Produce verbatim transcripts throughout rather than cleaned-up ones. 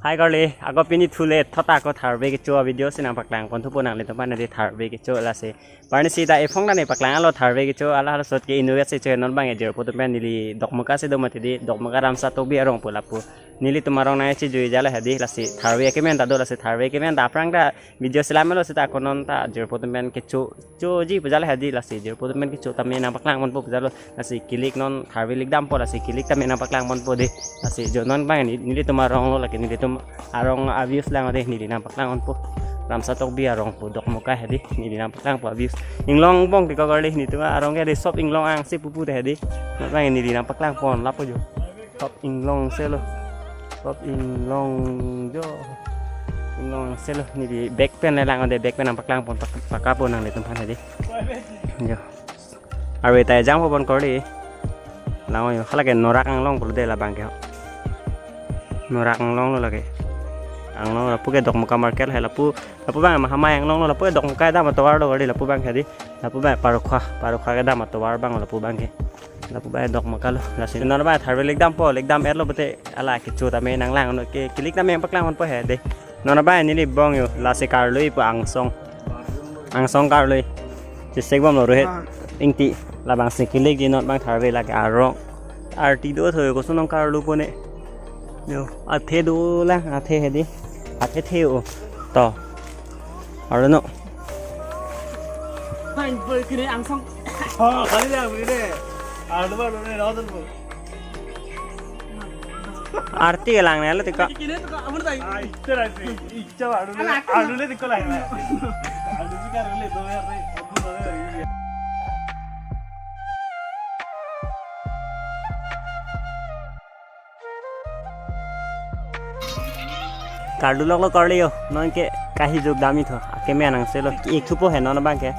Hai karli, ako pini thule thot ako tharve kecho a-video si nangpaklang ponthupo nanglitum aphan hedi tharve kecho lasi. Parni sita ephong ta nangpaklang alo tharve kecho, hala halaso ahut ke inutvet si cho non abang jirpo atum pen neli Dokmoka si do mati di, Dokmoka Ramsa Tokbi arong pu lapu. Nelitum arong nangchejui jalo hedi lasi tharve kemen ta do lasi tharve kemen ta aphrang ta video selam lo sita ako non ta jirpo atum pen kecho choji pu jalo hedi lasi jirpo atum pen kecho tame nangpaklang ponpo pu jalo lasi kilik non tharve lik dampo lasi kilik tame nangpaklang ponpo de lasi jo non abang ni nelitum arong lo lake nelitum arong a-views lang de neli nangpaklang ponpo Ramsa Tokbi arong pu Dokmoka hedi neli nangpaklang po a-views inglong bong tiko karli nelitum arong ke de sop inglong angse pupu de hedi non abang neli nangpaklang pon lapu jo. Top inglong selo. Top inglong jo. Inglong selo neli bag pen le lang de bag pen nangpaklang pon pak- paklang pon nanglitum aphan hedi. Jo. Arve ta jang po pon karli. Lang yo halake Norak Anglong pulo de labang ke. Norak Anglong lo lake. Anglong lapu ke Dokmoka market hai lapu lapu abang Mahamai Anglong lo lapu ke Dokmoka dam atovar lo karli lapu abang hedi. Lapu abang Parokha Parokha ke dam atovar abang lapu abang ke. Lapu abang Dokmoka lo. Lasi non abang tharve lik dampo lik dam-et lo pute hala kecho tame nanglang no ke kilik tame nangpaklang ponpo hedi. Non abang neli bong yo lasi karlui pu angsong. Angsong karlui. Chisek bom lo Rohit. Ah. Ingti labang si kilik di non abang tharve lake arong. Arti do tho yo koson nang karlu pone. Yo, athe do lang, athe hedi. Athe the o. To. Aro no. Fine, boy, kini angsong. Oh, kali ya, beli deh. Ado baru nih, rawat dulu. Arti lang ne lo tiko. Kini tuh, kamu tuh. Ah, itu lah sih. Icha ado le, ado le tiko lang. Ado sih kan le, do ya, re, abu do ya. Karlu lok lo karli yo, non ke kahi jok dami tho, akeme anang selo, ik thupo he non abang ke.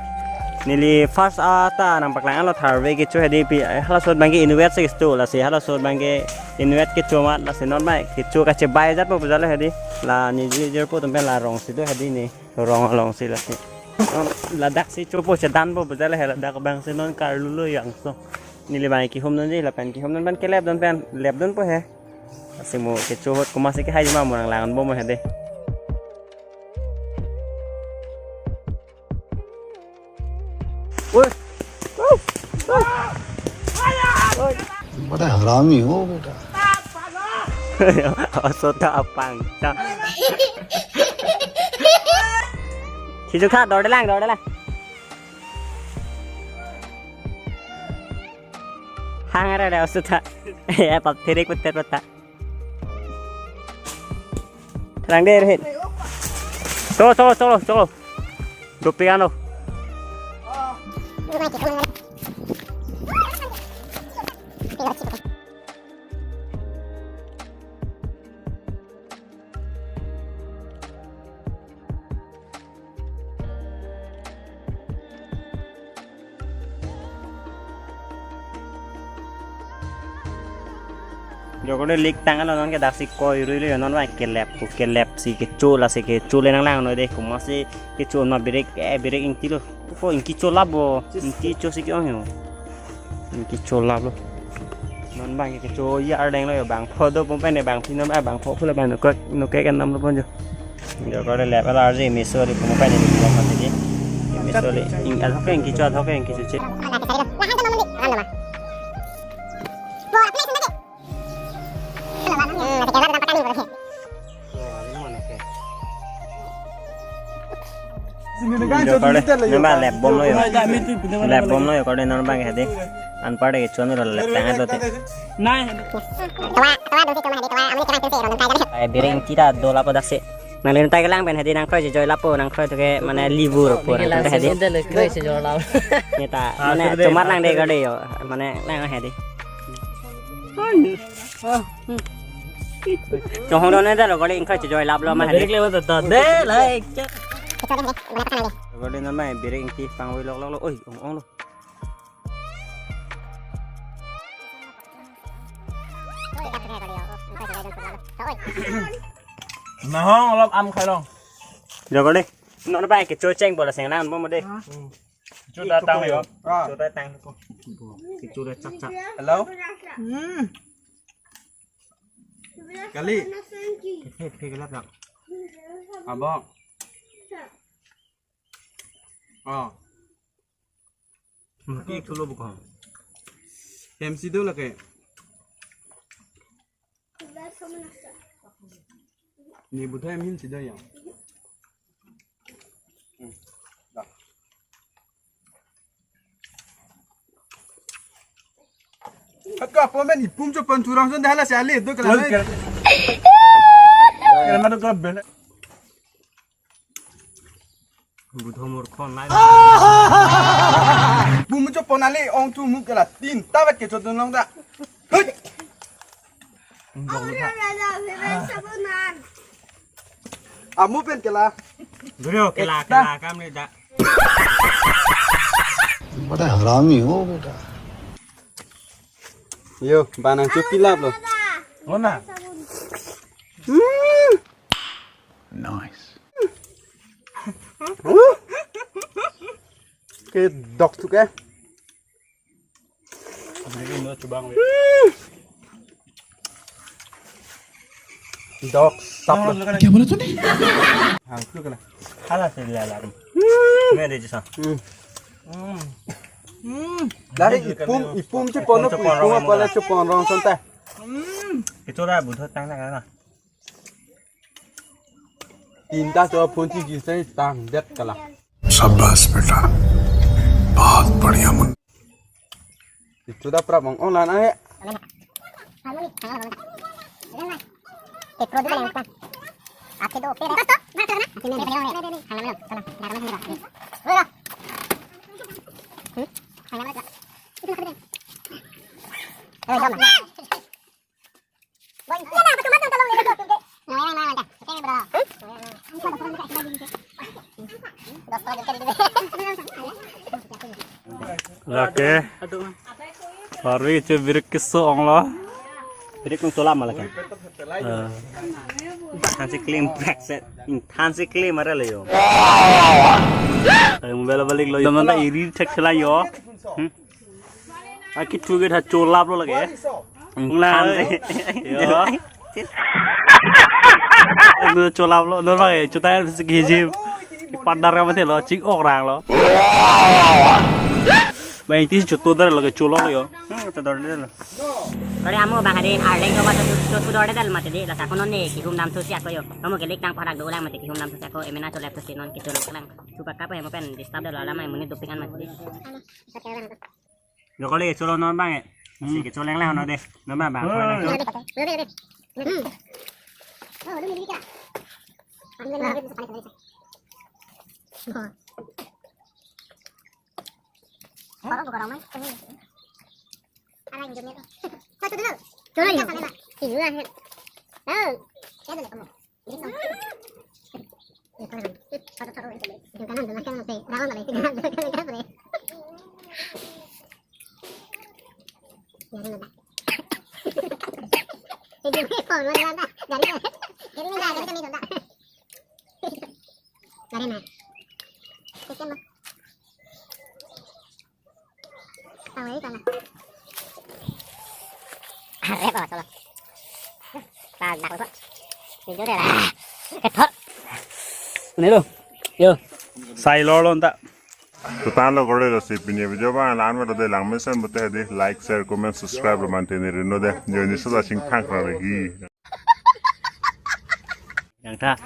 Neli first ata nangpaklang alo tharve kecho hedi pi, halaso ahut abang ke inutvet si kecho lasi, halaso ahut abang ke inutvet kecho mat lasi non abang kecho kachebai jat po pu jalo hedi, la neli jirpo atum pen la rong si do hedi ne, rong along si lasi. Non ladak si chopo chedan po pu jalo he ladak abang si non karlu lo yo angsong. Neli abang kehum non ji lapen kehum non pen kelep don pen lep don po he. Lasi mo kecho ahut komatsi kehai ma mo nanglang bom hedi. Oi. बड़ा हरामी हो बेटा। Osota apang. Sijukha dorde lang dorde lang. Hang ara da osota. Ya pap thirik puter pata. Terang deh, Rohit. Solo, solo, solo, solo. Dopik ano. Jokone lik tanglo non ke daksi koi rui lo non abang kelep ku kelep si kecho lasi kecho le nanglang noi de komatsi kecho ma birek eh birek ingti lo ko ingki cho lap bo ingki cho si ke-ong yo ingki cho lap lo non abang kecho ya ardeng lo yo bang pho do pum pen ne bang phi non abang pho khule abang no kek no kek nam lo pon jo. Jokone lep alarji miso di pum pen ne lo pon di miso di ing athok ke ingki cho athok ke ingki cho che. Jokone namba lep bom lo yo. Lep bom lo yo kone non abang hedi. Anpar de kecho lo lep tang lo te. Nai. Ai bireng kita do lapo daksi. Nangli ntai kelang pen hedi nangkroi chejoi lapo nangkroi to ke mane libur po nang hedi. Neta mane chomar lang de kone yo. Mane lang hedi. Chonghong don ne dalo kali ingkoi chejoi lap lo ma hadi. Birek le wata ta de lai. Kali non ma birek ingti pangvoi lok lok lo. Oi, ong ong lo. Nahong olop am khalong. Jokone. Non bai kecho cheng bola seng nang mo de. Chuda tang yo. Chuda tang ko. Chuda chak chak. Hello. Hmm. Kali. Phe, phe, kelat ya. Abo. Oh. Mungkin itu lo bukan. Hem si do lake. Ni buthai hem si do ya. Hmm. Dah. Ako apo men ipum chopon thurang son dah la si ale do kelang. Kelang do kelang ben. Budho murkho nai. Ipum chopon ale ong thu muk kela tin ta vet ke chodun long da. Hei. Amu pen kela. Guru kela, eh, kela kam le da. बड़ा हरामी हो बेटा। Yo, banang chuti lap lo. Mana? Hmm. Nice. Huh? Ke dok tu ke? Ini mau coba ngambil. Dok, sap lo. Kya bola tune? Hang tu kena. Hala si dia larum. Hmm. Ini ada jasa. Hmm. Hmm. Hmm. Dari ipum, ipum chopon, ipum chopon, ipum rong apa lah rong. Chopon rong santai. Hmm. Itu dah butuh tangan lah. Tinta coba phone si jisai tang det kala. शाबाश बेटा, बहुत बढ़िया Munna. Itu dah prap mong online ahe. Lake. Baru itu birik keso ong lo. Birik nung tolam malah kan. Eh. Thansi klim prak set. Thansi klim ada le yo. Ayo mobile balik lo. Teman tak iri cek sela yo. Hmm? Aki tu kita cholap lo lagi. Ulang. Yo. Itu cholap lo, nor bang, chuta segi jim. Padar ka mati lo, ching orang lo. Bang, itu chutu dar lo ke cholok yo. Hmm, chutu dar lo. Kore amu bang hadin arleng ko ba chutu dar dal mati di, lasa kono ne kihum dam thusi ako yo. Kamu kelik nang parak dolang mati kihum dam thusi ako, emena cholap thusi non kicholok lang. Chupa kapa yang pen disturb dal lama yang menit doping an mati di. Yo kali chulo non bang eh. Hmm. Si kicholeng lang no de. Non bang bang. Hmm. Chulo lang. Hmm. Chulo lang. Are, bawa, coba. Nah, dak, kok. Video deh lah. Kethok. Ini lo. Yo. Sai lo lo nta. Tutan lo kore lo si pini video bang lan ma de lang mesen bote de like, share, comment, subscribe lo mantene rino de. Yo ni sa sing thang kra lagi. Yang ta.